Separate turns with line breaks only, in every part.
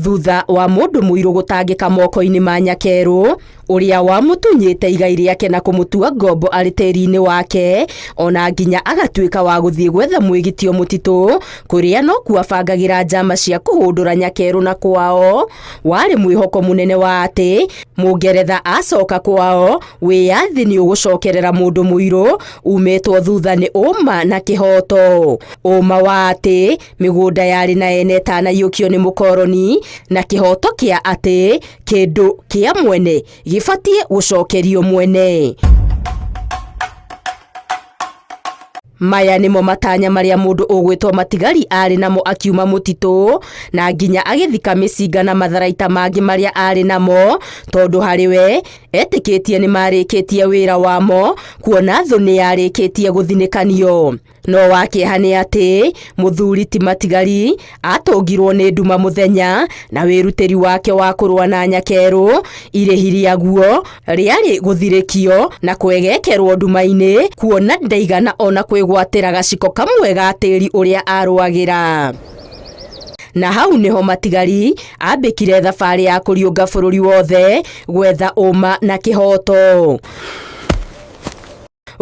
Thutha wa mũndũ mũirũ gũtangĩka moko-inĩ ma Nyakerũ, ũrĩa wamũtunyĩte igai rĩake na kũmũtua ngombo arĩ tĩri-inĩ wake, ona nginya agatuĩka wa gũthiĩ gwetha mwĩgitio mũtitũ, kũrĩa nokuo abangagĩra njama cia kũhũndũra Nyakerũ na kwao, warĩ mwĩhoko mũnene wa atĩ Mũngeretha acoka kwao, wĩyathi nĩ ũgũcokerera mũndũ mũirũ umĩtwo thutha nĩ ũma na kĩhoto. Ũma wa atĩ mĩgũnda yarĩ na ene ĩtanaiyũkio nĩ mũkoroni, na kĩhoto kĩa atĩ kĩndũ kĩa mwene gĩbatiĩ gũcokerio mwene. Maya nĩmo matanya marĩa mũndũ ũgwĩtwo Matigari arĩ namo akiuma mũtitũ, na nginya agĩthika mĩcinga na matharaita mangĩ marĩa arĩ namo, tondũ harĩ we etĩkĩtie nĩ marĩkĩtie wĩra wamo, kuona thũ nĩ yarĩkĩtie gũthinĩkanio. No wa kĩeha nĩ atĩ mũthuri ti Matigari atũngirwo nĩ nduma mũthenya na wĩrutĩri wake wa kũrũa na Nyakerũ irĩhi rĩaguo rĩarĩ gũthirĩkio na kwegekerwo nduma-inĩ kuona ndaigana ona kwĩgwatĩra gaciko kamwe ga tĩri ũrĩa arũagĩra. Na hau nĩho Matigari ambĩkire thabarĩ ya kũriũnga bũrũri wothe gwetha ũma na kĩhoto.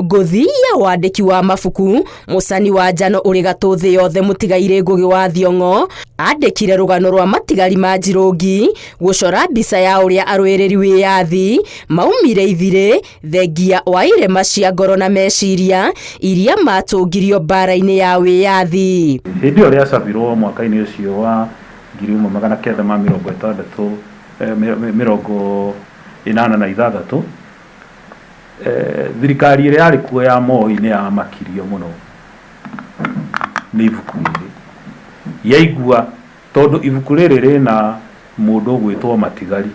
Ngũthi ya wandĩki wa mabuku mũcani wa njano ũrĩ gatũ thĩ yothe mũtigairĩ Ngũgĩ wa Thiong'o andĩkire rũgano rwa matigari ma Njirũngi gũcora mbica ya ũrĩa arũĩrĩri wĩyathi maumire ithirĩ thengia wa irema cia ngoro na meciria iria matũngirio mbara-inĩ ya wĩyathi.
Hĩndĩ ĩyo rĩacabirwo mwaka-inĩ ũcio wa 1960 86, Thirikari ĩrĩa yarĩ kuo ya Moi nĩ yamakirio mũno nĩ ibuku rĩrĩ. Yaigua tondũ ibuku rĩrĩ rĩna mũndũ ũgwĩtwo Matigari,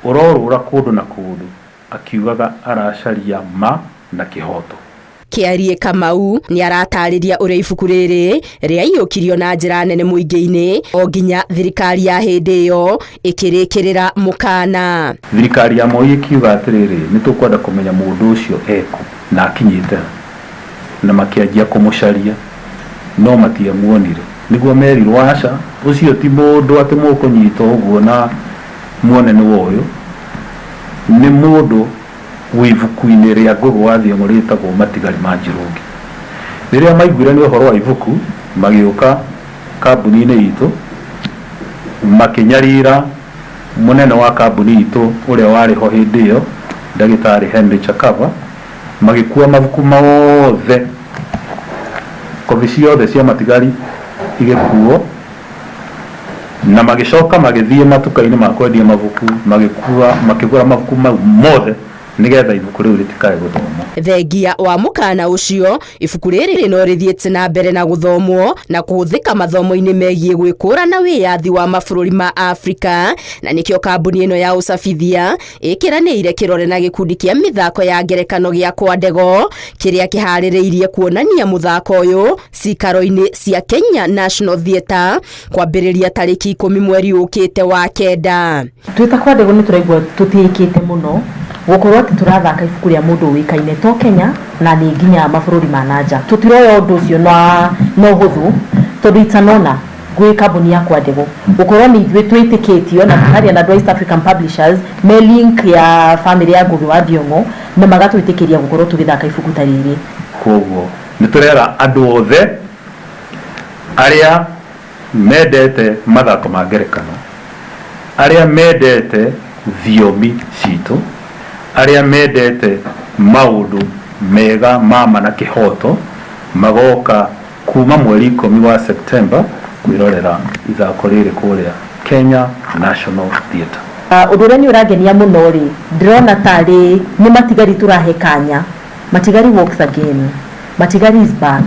ũrorũra kũndũ na kũndũ akiugaga aracaria ma na kĩhoto.
Kĩarie Kamau nĩaratarĩria ũrĩa ibuku rĩrĩ rĩaiyũkirio na njĩra nene mũingĩ-inĩ o nginya thirikari ya hĩndĩ ĩyo ĩkĩrĩkĩrĩra mũkana.
Thirikari ya Moi ĩkiuga atĩrĩrĩ, nĩ tũkwenda kũmenya mũndũ ũcio ekũ na akinyĩte ha, na makĩanjia kũmũcaria no matiamuonire. Nĩguo merirwo aca, ũcio ti mũndũ atĩ mũkũnyita ũguo na muone nĩwe ũyũ, nĩ mũndũ wĩ ibuku-inĩ rĩa Ngũgĩ wa Thiong'o rĩtagwo Matigari ma Njirũngi. Rĩrĩa maiguire nĩ ũhoro wa ibuku, magĩũka kambuni-inĩ itũ, makĩnyarira mũnene wa kambuni itũ ũrĩa warĩ ho hĩndĩ ĩyo, Ndagĩtarĩ Henry Chakava, magĩkua mabuku mothe, kobi ciothe cia Matigari igĩkuo, na magĩcoka magĩthiĩ matuka-inĩ ma kwendia mabuku, magĩkua, makĩgũra mabuku mau mothe nĩgetha ibuku rĩu rĩtikae gũthomwo.
Thengia wa mũkana ũcio, ibuku rĩrĩ no rĩthiĩte na mbere na gũthomwo na kũhũthĩka mathomo-inĩ megiĩ gwĩkũra na wĩyathi wa mabũrũri ma Afrika, na nĩkĩo kambuni ĩno ya ũcabithia ĩkĩranĩire kĩrore na gĩkundi kĩa mĩthako ya ngerekano gĩa Kwandego kĩrĩa kĩharĩrĩirie kuonania mũthako ũyũ cikaro-inĩ cia Kenya National Theatre kwambĩrĩria tarĩki 10 mweri ũkĩte wa kenda.
Twĩ ta Kwandego nĩ tũraigua tũtĩĩkĩte mũno gũkorwo atĩ tũrathaka ibuku rĩa mũndũ ũĩkaine to Kenya na nĩ nginya mabũrũri ma na nja. Tũtiroya ũndũ ũcio na ũhũthũ tondũ it's an honour gwĩ kambuni ya Kwandego gũkorwo nĩ ithuĩ twĩtĩkĩtio na tũkaria na andũ a East African Publishers me link ya famĩlĩ ya Ngũgĩ wa Thiong'o na magatwĩtĩkĩria gũkorwo tũgĩthaka ibuku ta rĩrĩ.
Kwoguo nĩ tũrera andũ othe arĩa mendete mathako ma ngerekano, arĩa mendete thiomi citũ, arĩa mendete maũndũ mega ma ma na kĩhoto, magoka kuma mweri 10 wa Septemba kwĩrorera ithako rĩrĩ kũrĩa Kenya National Theatre.
Ũndũ ũrĩa niĩ ũrangenia mũno rĩ, ndĩrona tarĩ nĩ Matigari tũrahe kanya. Matigari walks again. Matigari is back.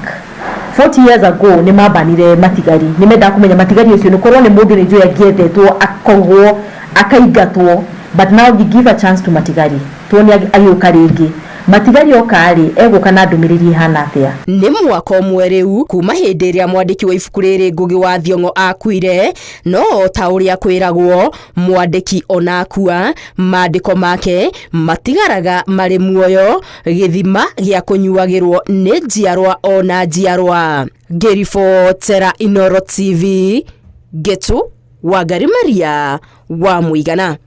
40 years ago nĩ mambanire Matigari. Nĩ mendaga kũmenya Matigari ũcio nĩ korwo nĩ mũndũ nĩ njũĩ angĩethetwo akohwo akaingatwo, but now we give a chance to Matigari tuone agĩũka rĩngĩ. Matigari oka rĩ, egũka na ndũmĩrĩri ĩhana atĩa?
Nĩ mwaka ũmwe rĩu kuma hĩndĩ ĩrĩa mwandĩki wa ibuku rĩrĩ Ngũgĩ wa Thiong'o akuire, no o ta ũrĩa kwĩragwo, mwandĩki ona akua, maandĩko make matigaraga marĩ muoyo, gĩthima gĩa kũnyuagĩrwo nĩ njiarwa ona njiarwa. Ngĩribotera Inooro TV, Ngĩtu Wangari Maria wa Mũigana.